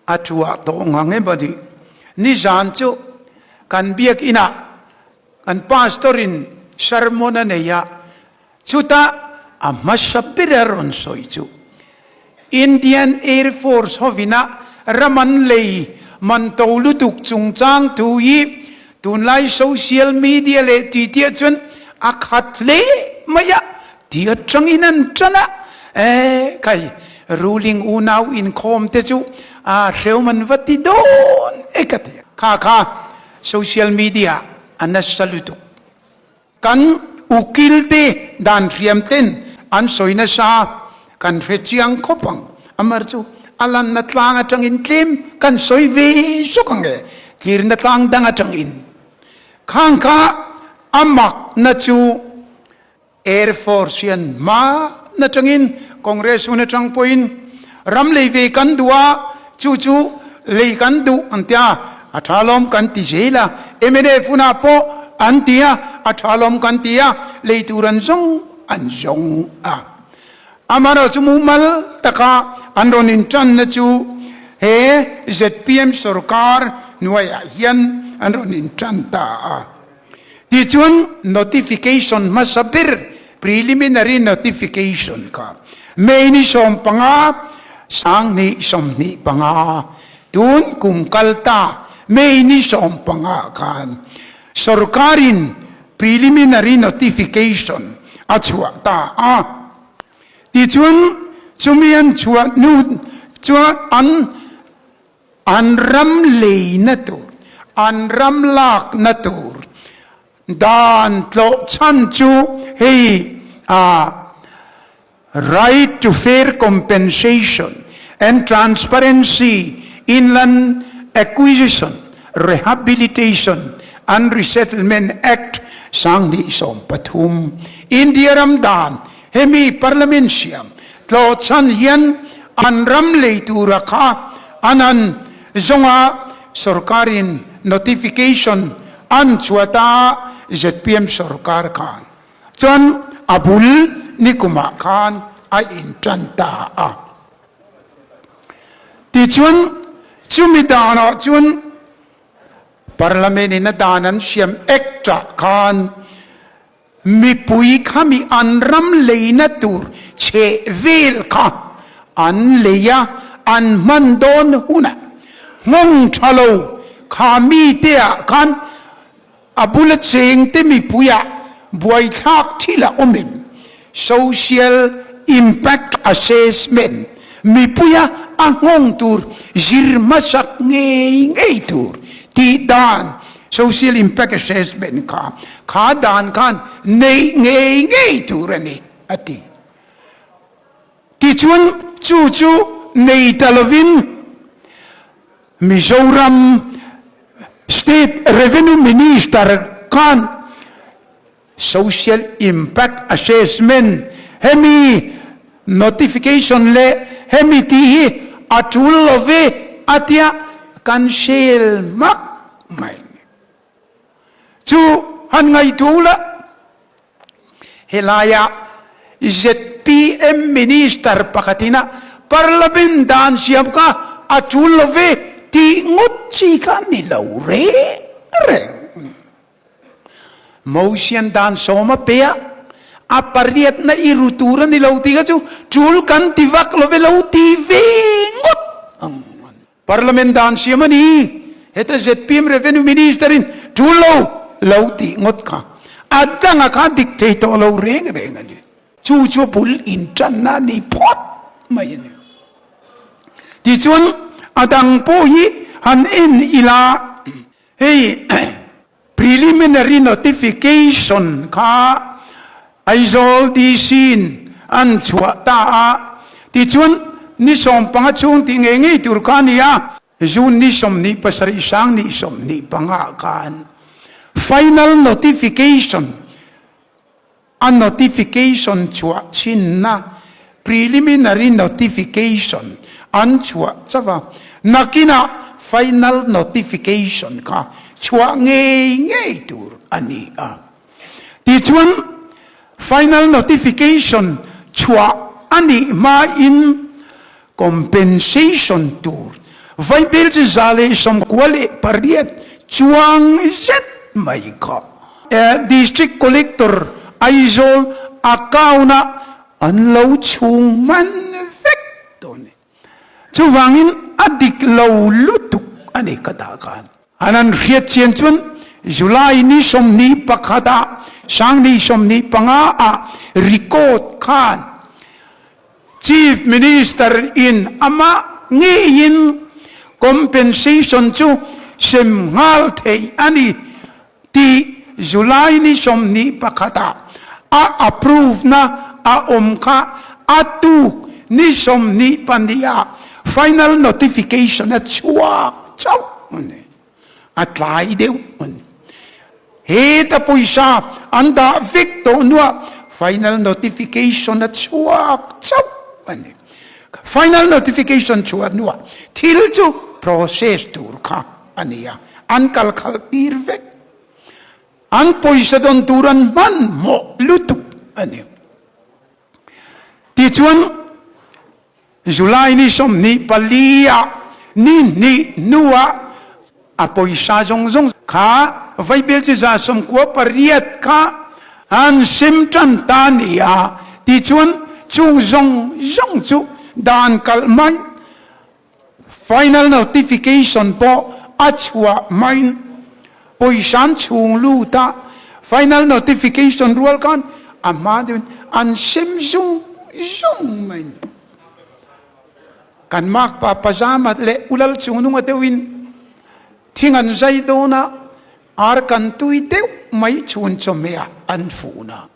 A thuah tawh ngang em a ni. Nizan chu kan biakinah kan pastor in sermon a nei a, chutah a hmasa ber a rawn sawi chu Indian Air Force hovina ram an lei man to lutuk chungchang thu hi tunlai social media leh titiah chuan a khat hle mai a ti atangin an tan a, e khai ruling unau inkhawm te chu a hreu man va ti dawn e ka ti a. Kha kha social media a nasa lutuk. Kan ukil te dan hriam ten an sawi nasa kan hre chiang khawp ang. Amar chu a lanna tlang atangin tlem kan sawi ve zawk ang e, tlirna tlang dang atangin. Khang kha a makna chu Air Force hian hma na tangin Congress hun atang pawhin ram lei ve kan duh a, chu chu lei kan duh an tia, a tha lawm kan ti zel a, mnf hunah pawh an ti a, a tha lawm kan ti a, lei tur an zawng an zawng a. Amaherawhchu mumal taka an rawn intanna chu he zpm sorkar hnuaiah hian an rawn intan ta a. Tichuan notification hmasa ber, preliminary notification, kha May ni 15, 2025, tun kum kal ta May ni 15 khan sorkarin preliminary notification a chhuah ta a. Tichuan chumi an chhuah hnu chuan an An ram leina tur, an ram lakna tur dan tlawh chhan chu hei a Right to Fair Compensation and Transparency in Land Acquisition, Rehabilitation and Resettlement Act 2013, India ram dan Hemi Parliament siam tlawh chhan hian an ram lei tura kha an han zawnga sorkarin notification an chhuat a, zpm sorkar khan chuan a bul nikumah khan a intan ta a. Tichuan chumi danah chuan Parliament in a dan an siam Act ah khan Mipui kha mi an ram leina tur chheh vel kha an lei a, an hman dawn hunah nghawng tha lo kha mite ah khan a bula chengte mipuiah buaithlak thil a awm em? Social Impact Assessment, mipuia a nghawng tur zir hmasak ngei ngei tur tih dan Social Impact Assessment kha kha dan khan neih ngei ngei tur a ni, a ti. Tichuan chu chu nei ta lovin Mizoram State Revenue Minister khan Social Impact Assessment hemi notification leh hemi tih hi a tul lo ve a tia kan sel hmak mai. Chu han ngaihtuah la, helaia zpm Minister pakhatin a Parliament dan siam kha a tul lo ve tih ngawt chi kha a ni lo reng reng. Mosian dan 10 a pe a, a pariatna i ru tur a ni lo tih kha chu tul kan ti vak lo ve lo ti ve ngawt ang. Parliament dan siam a ni, heta zpm Revenue Minister in tul lo lo tih ngawt kha a danga kha dik thei tawh lo reng reng a ni. Chu chu bul intanna a ni phawt mai a ni. Tichuan a dang pawh hi han en ila. Hei preliminary notification kha Aizawl DC in an chhuah ta a, tichuan ni 15 chhung tih ngei ngei tur kha a ni a, June ni 27 sang ni 25 khan final notification a notification chhuah chhinna preliminary notification an chhuah chauh a, nakinah final notification kha chhuah ngei ngei tur a ni a. Tichuan final notification chhuah a nih hmain compensation tur. Vaibel chi 198 chuang zet mai kha District Collector Aizawl account ah an lo chhung hman vek tawh a ni. Chuvangin a dik lo lutuk a ni ka dah khan. An an hriat chian chuan July ni 21 ah sangni 25 ah record khan Chief Minister in amah ngeiin compensation chu sem nghal theih a ni tih July ni 21 ah a approve na a awm kha a tuk ni 22 ah final notification a chhuak chauh a ni. A tlai deuh a ni. Heta pawisa an dah vek tawh hnuah final notification a chhuak chauh a ni. Final notification chhuah hnuah thil chu process tur kha a ni a, an kal khalh tir vek. An pawisa dawn tur an hmanhmawh lutuk a ni. Tichuan. July ni 24 ah ni hnih hnuah a pawisa zawng zawng kha vaibel chi 98 kha an sem tan ta ni a, tichuan chung zawng zawng chu dan kalh mai final notification pawh a chhuah hmain pawisa an chhung lut a, final notification rual khan a hma deuhin an sem zung zung mai. Kan makpa pajama leh ulal chungnunga deuhin thing an zai dawn a, ar kan tui deuh mai chhun chawhmeh ah an fun a.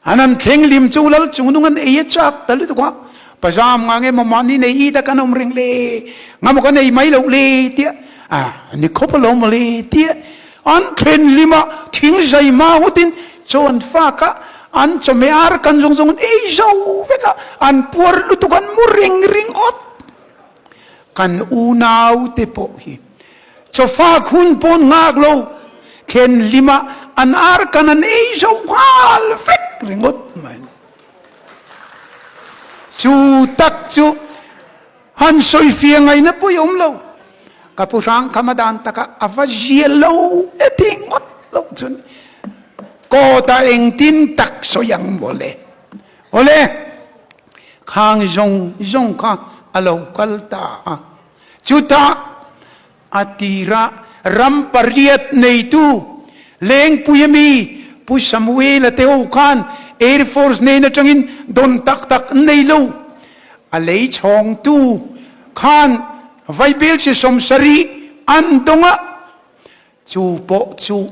An han thleng lim chu ulal chungnung an ei a chak ta lutuk a, pajam nga nge maw mahni nei i ta kan awm reng le, nga maw kan ei mai loh le tia, a ni khawp alawm maw le tia an thlen lim a, thing zai hma hutin chaw an fak a, an chawhmeh ar kan zawng zawng an ei zo vek a, an puar lutuk an mu ring ring awt. Kan unau te pawh hi chaw fak hun pawh an nghak lo, thlen hlim ah an ar kan an ei zo nghal vek ringawt mai. Chu tak chu han sawi fia ngaihna pawh i awm lo. Ka pu hrang kham a dan takah a va zia lo e tih ngawt loh chuan kawt ah engtin tak sawi ang maw le. Awle, khang zawng zawng kha a lo kal ta a. Chutah a tira ram pariat neitu Lengpui ami Pu Samuel-a te ho khan Air Force nen atangin dawn tak tak an nei lo. A lei chhawngtu khan vaibelchhe 70 an dawng a. Chu pawh chu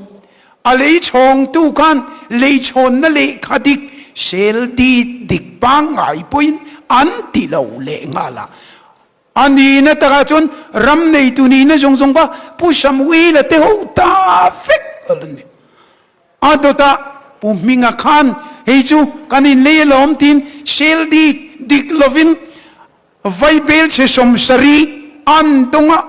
a lei chhawngtu khan lei chhawnna lehkha dik sel dit dik pangngai pawhin an ti lo leh nghal a. A nihna takah chuan ram neitu nihna zawng zawng kha Pu Samuel-a te ho ta vek a la ni. A dawtah Pu Hminga khan hei chu kan inlei alawm tiin sel dit dik lovin Vaibelchhe 70 an dawng a,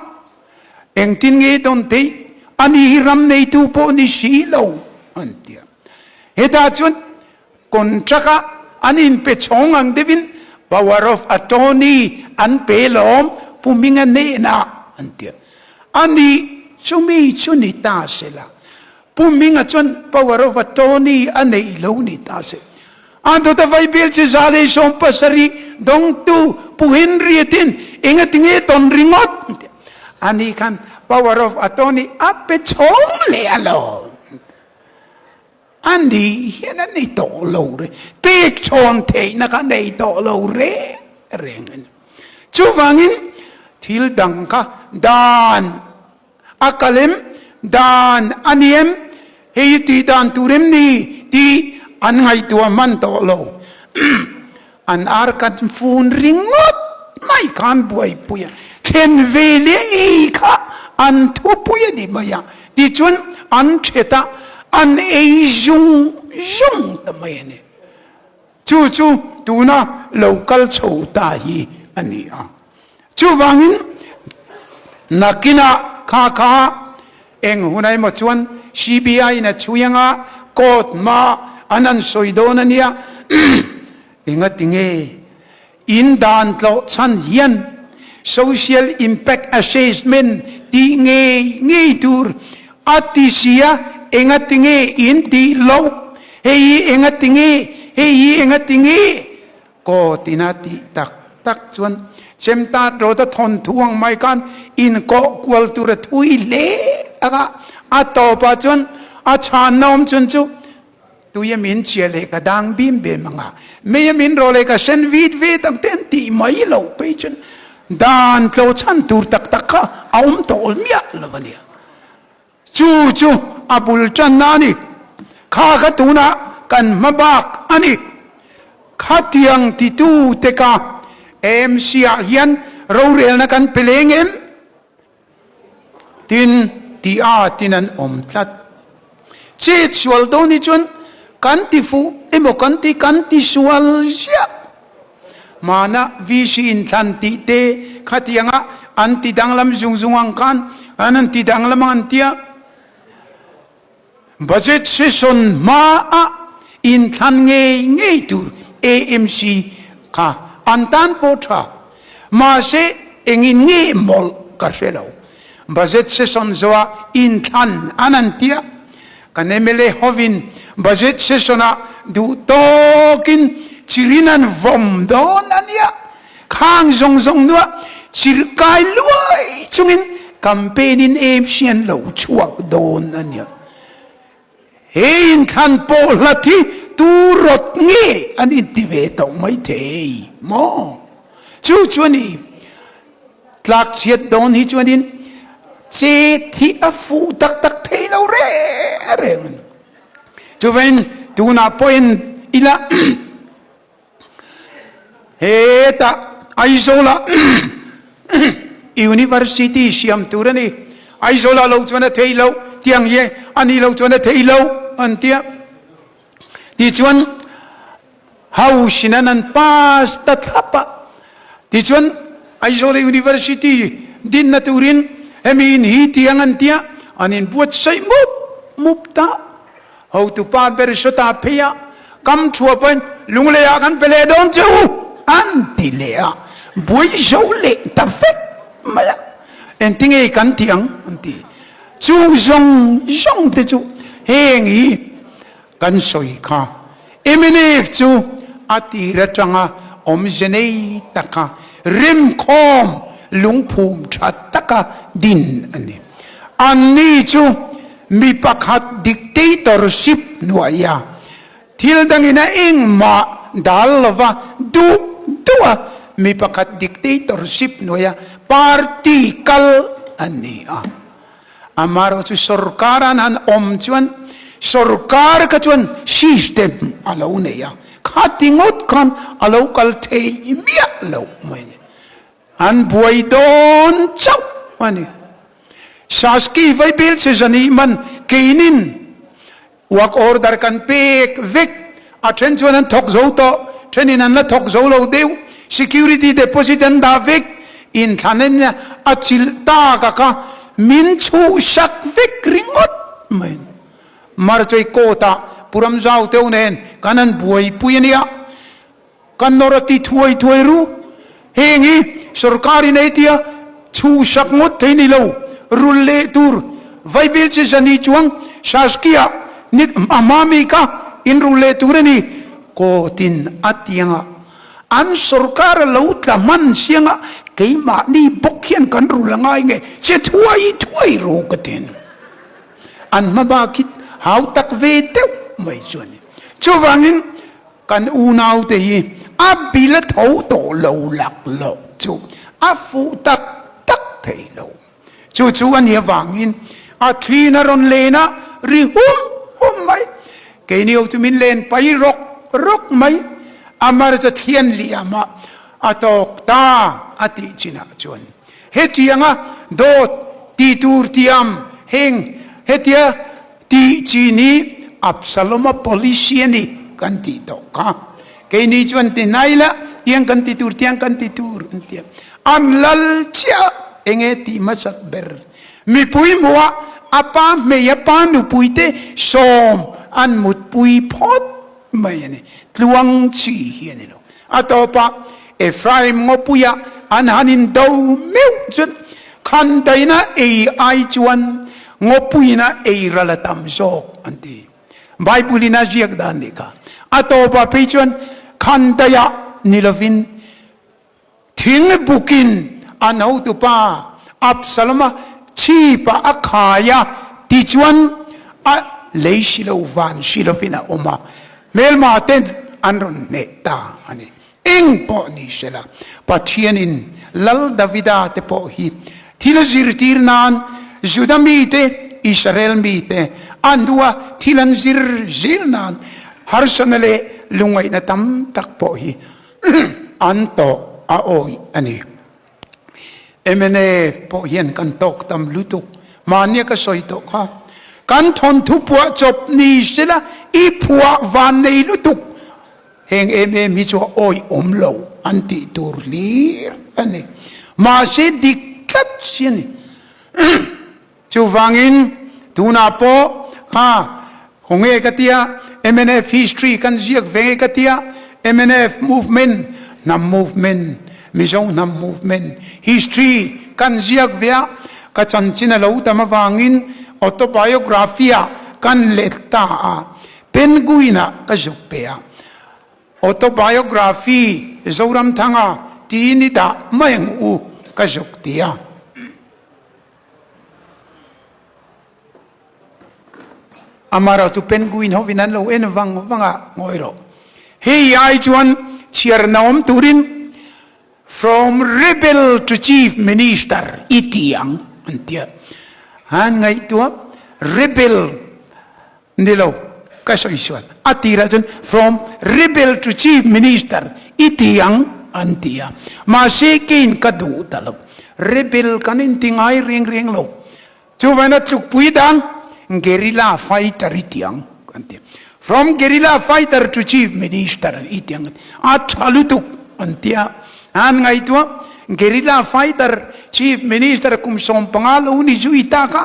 engtin nge dawn theih? Ani hi ram neitu pawh ni si lo, an ti a. Hetah chuan contract a an inpe chhawng ang deuhin power of attorney an pe lawm, Pu Hminga hnenah, an ti a. Ani chumi chu ni ta sela, Pu Hminga chuan power of attorney a neih lo ni ta se. An thawta vaibel chi 170 dawngtu Pu Henry tin engati nge tawn ringawt? Ani khan power of attorney a pe chhawng leh a lo. Ani hian a nei tawh lo re, pek chhawn theihna kha nei tawh lo reng reng a ni. Chuvangin thil dang kha dan A kal em? Dan a ni em? Hei hi tih dan tur em ni? tih an ngaihtuah hman tawh lo. An ar kan fun ringawt mai khan buaipui a, thlen ve leh ei kha an thupui a ni mai a, tichuan an thet a, an ei zung zung ta mai a ni. Chu chu tuna lo kal chho ta hi a ni a. Chuvangin nakinah kha kha eng hun emaw chuan CBI in a chhui anga court hma an han sawi dawn a nia. Engatinge in dan tlawh chhan hian. Social Impact Assessment tih ngei ngei tur a ti si a, enga tinge in tih loh? Hei hi enga tinge? Hei hi enga tinge? Court in a tih tak tak chuan Chemtat Road a thawn thu ang mai khan inkawh kual tur a thui hle ang a, a tawpah chuan a chhanna awm chhun chu tui a min chhia leh ka dang bim bem ang a, mei a min rawh leh ka sen vit vit ang te an tih mai loh phei chuan dan tlo chhan tur tak tak kha a awm tawh miah lo a nia. Chu chu a bul tanna a ni. Kha kha tunah kan hma bak a ni. Khatiang titu te ka AMC ah hian rorelna kan pe leng em? Tin, ti a tin an awm tlat. Chet sual dawn hi chuan kan ti fuh emaw kan ti kan ti sual ziah. Hmana VC inthlan tih te khatianga an ti danglam zung zung ang khan an an ti danglam ang an tia. Budget session hmaa inthlan ngei ngei tur AMC kha an tan pawh tha. Mahse engin nge mawlh ka hre lo. Budget session zawha inthlan an an tia. Kan mla hovin budget session ah duh tawkin chirin an vawm dawn a nia. Khang zawng zawng hnuah chir kai luai chungin campaign in AMC an lo chhuak dawn a nia. He inthlan pawh hlat hi tu rawt nge an inti ve tawh mai thei maw? Chu chu a ni. Tlak chhiat dawn hi chuanin chet hi a fuh tak tak thei lo reng reng a ni. Chuvain tunah pawhin ila hetah Aizawlah University siam tur a ni. Aizawlah lo chuan a thei lo, tiang hi a nih loh chuan a thei lo an ti a. Tichuan House in an an pass ta thlap a, tichuan Aizawl University dinna turin hemi in hi tiang an tia an inbuatsaih mup mup ta. Hotupa ber sawta phei a, kam thua pawhin Lunglei ah kan pe leh dawn che u an ti leh a, buai zo leh ta vek mai a, engtinge kan tih ang an ti. Chung zawng zawng te chu heng hi Kan sawi kha mnf chu a tir atanga awmze nei taka remkhawm lungphum tha taka din a ni. Anni chu mi pakhat dictatorship hnuaia thil dangin a engmah dal lova duh duh a mi pakhat dictatorship hnuaia party kal an ni a. Amaherawh chu sorkar an han awm chuan sorkar kha chuan system a lo nei a, khati ngawt khan a lo kal thei miah loh mai a ni. An buai dawn chauh a ni. Saski vaibel che zani man keinin Work order kan pek vek, a then chuan an thawk zo tawh, thenin an la thawk zo lo deuh, security deposit an dah vek, inthlanen a chilh tak a kha min chhuhsak vek ringawt mai. Marchei court ah Pu Ramzau teuh nen kan han buaipui a nia. Kan nawr a ti thuai thuai ru. Heng hi sorkar in ei tia chhuhsak ngawt thei ni lo, rul leh tur Vaibil chi zani chuang Saskia ni a hma mi kha in rul leh tur a ni. Kawtin a tianga an sorkar a lo tla hman sianga keimahni bawk hian kan rul a ngai nge che thuai thuai ru ka ti a ni. An hma bak hi hau tak ve deuh mai chu a ni. Chuvangin Kan unaute hi a bil a tho tawh lo laklawh chu a fuh tak tak thei lo. Chu chu a nih avangin a thliin a rawn len a, ri hum hum mai. Keini ho chu min len pai rawk rawk mai. A marcha thlian liam a, a tawk ta a tih chinah chuan hetianga dawt ti tur tiam heng hetia Tih chin hi Absalom-a policy a ni kan tih tawh kha. Keini chuan ti hnai la, tiang kan ti tur, tiang kan ti tur an ti a. An lal chiah enge tih hmasak ber. Mipui hmuhah a pa hmei a pa nupuite sawm an mutpui phawt mai a ni. Tluang chi hi a ni lo. A tawpah Ephraim ngawpuiah an han in do meuh chuan khandaihna ei ai chuan ngawpuina ei ral a tam zawk an ti. Bible in a ziak dan nih kha. A tawpah phei chuan khandaiah ni lovin Thing bukin an hotupa Absalom-a chhipah a khai a, tichuan a lei si lo van si lovin a awm a, hmelma ten an rawn hneh ta a ni. Eng pawh ni sela, Pathianin Lal Davida te pawh hi thil zirtir nan Juda mite, Israel mite an duh a, thil an zir zel nan harsatna leh lungngaihna tam tak pawh hi An tawh a awih a ni. Mnf pawh hian kan tawk tam lutuk. Mahnia ka sawi tawh kha. Kan thawnthu phuah chawp ni sela i phuah van nei lutuk. Heng em em hi chu a awih awm lo an tih tur hlir a ni. Mahse dik tlat si a ni. Chuvangin tunah pawh kha khawnge ka tia mnf history kan ziak ve nge ka tia mnf movement hnam movement Mizo hnam movement history kan ziak ve a ka chanchin a lo tam avangin autobiography ah kan let ta a Penguin ah ka zuk pe a autobiography Zoramthanga tiin i dah mai ang u ka zuk ti a. Amara chu penguin hovin an lo en vang vang a, ngawi rawh. Hei ai chuan chhiar naawm turin From Rebel to Chief Minister i ti ang an ti a. Han ngaihtuah Rebel ni lo ka sawi sual. A tirah chuan From Rebel to Chief Minister i ti ang an ti a. Mahse keiin ka duh ta lo. Rebel kan inti ngai reng reng lo. Chuvain a tlukpui dang Guerrilla fighter i ti ang an ti. From Guerrilla fighter to Chief Minister i ti ang a tha lutuk an ti a. An ngaihtuah Guerrilla fighter Chief Minister kum 15 lo ni zui tak a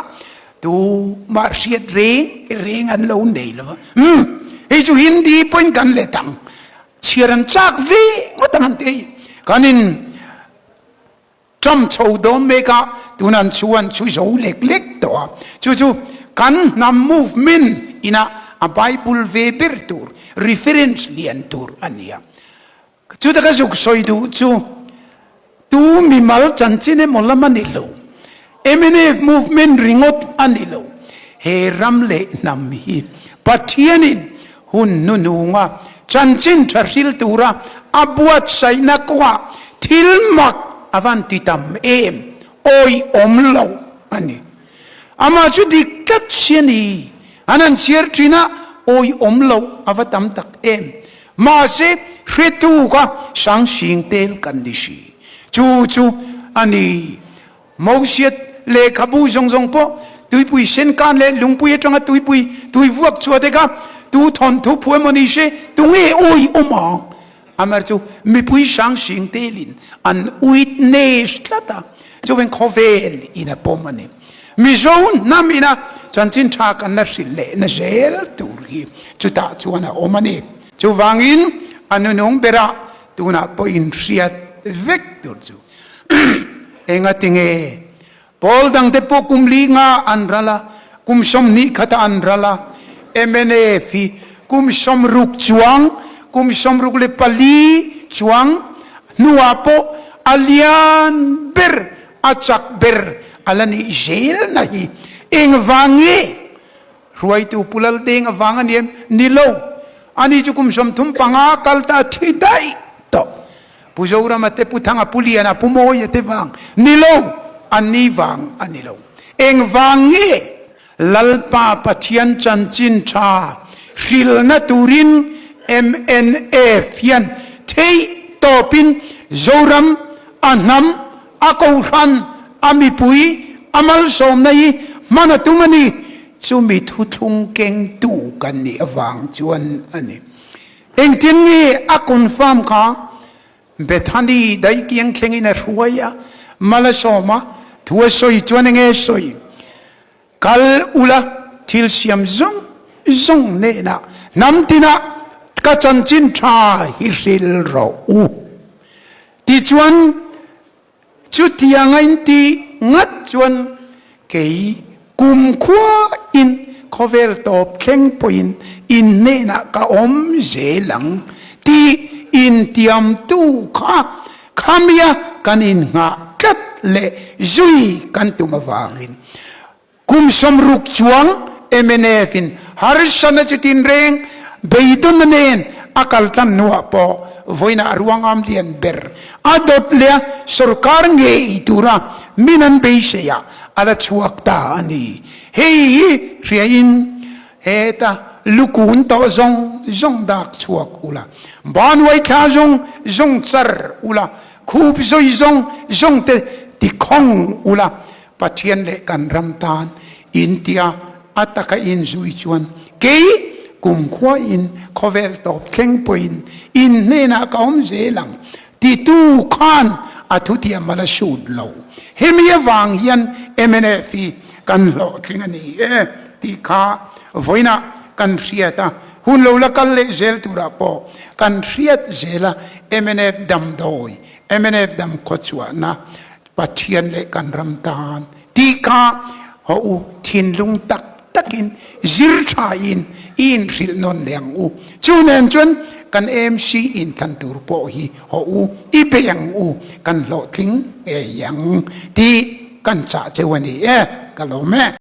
tumah hriat reng reng an lo nei lo va. Umm hei chu Hindi pawhin kan let ang. Chhiar an chak ve ngawt ang an ti hei. Kan in Trump chho dawn mek a, tuna an chhu an chhu zo lek lek tawh a. Chu chu kan hnam movement ina a Bible ve ber tur, reference lian tur a ni a. Chuta ka zuk sawi duh chu tu mimal chanchin emaw lam a ni lo, mnf movement ringawt a ni lo. He ram leh hnam hi Pathianin Hun hnununga chanchin tha hril tura a buatsaihna kawngah thil mak a van ti tam em? Awihawm lo a ni. Amah chu dik tlat si a ni. An han chhiar thin a, awihawm lo a va tam tak em? Mahse, hretu kha sangsing tel kan ni si. Chu chu a ni. Mosiat lehkhabu zawng zawng pawh tuipui senkan leh lungpui atanga tuipui tui vuak chhuah te kha tu thawnthu phu emaw ni se tunge awi awm ang? Amar chu mipui hrang hring telin an witness tlat a, chuveng khawvel in a pawm a ni. Mizo hnam ina chanchin tha kan la hrilh leh na zel tur hi chutah chuan a awm a ni. Chuvangin a nunung berah tunah pawh inhriat vek tur chu. Engatinge? Pawl dangte pawh kum li nga an ral a, kum 20 khatah an ral a, mnf hi kum 60 chuang, kum 64 chuang hnuah pawh a lian ber, a chak ber a la nih zelna hi engvang nge? Hruaitu Pu Laldeng avang a ni em? Ni lo. Ani chu kum 35 kal ta a thi daih tawh. Pu Zorama te, Pu Thanga, Pu Liana, Pu Mawia te vang ni lo, an ni vang a ni lo. Eng vang nge Lalpa Pathian chanchin tha hrilna turin mnf hian theih tawpin Zoram a hnam, a kohhran, a mipui, a malsawmna hi hman a tum a ni. Chumi thuthlung kengtu kan nih avang chuan a ni. Engtin nge a confirm kha? Bethany daihkiang thlengin a hruai a, mal a sawm a, thu a sawi chuan enge sawi? Kal ula thil siam zawng zawng hnenah hnam tinah ka chanchin tha hi hril rawh u. Tichuan. Chutianga inti ngat chuan kei kumkhua in khawvel tawp thleng pawhin in hnenah ka awm zel ang tih intiamtu kha khamia kan innghah tlat leh zui kan tum avangin Kum 60 chuang mnf in harsatna chi tinreng beidawnna nen a kal tlan hnuah pawh vawiinah a ruangam lian ber a dawt leh a sorkar ngei tura min an beisei ah a la chhuak ta a ni. Hei hi hriain heta lukun tawh zawng zawng dak chhuak ula, banhuai thla zawng zawng char ula, khup zawi zawng zawng te tikhawng ula, Pathian leh kan ram tan in tia a taka in zui chuan kei kumkhua in khawvel tawp thleng pawhin in hnenah ka awm zel ang titu khan a thutiam a la sut lo. Hemi avang hian mnf hi kan hlawhtling a ni e tih kha vawiinah kan hriat a, hun lo la kal leh zel turah pawh kan hriat zel a mnf damdawi, mnf damkhawchhuahna Pathian leh kan ram tan tih kha haw u, thinlung tak takin zir thain i inhrilh nawn leh ang u. Chu nen chuan kan MC inthlan tur pawh hi haw u, i bei ang u, kan hlawhtling ngei ang tih kan chah cheu a ni e, ka lawm e.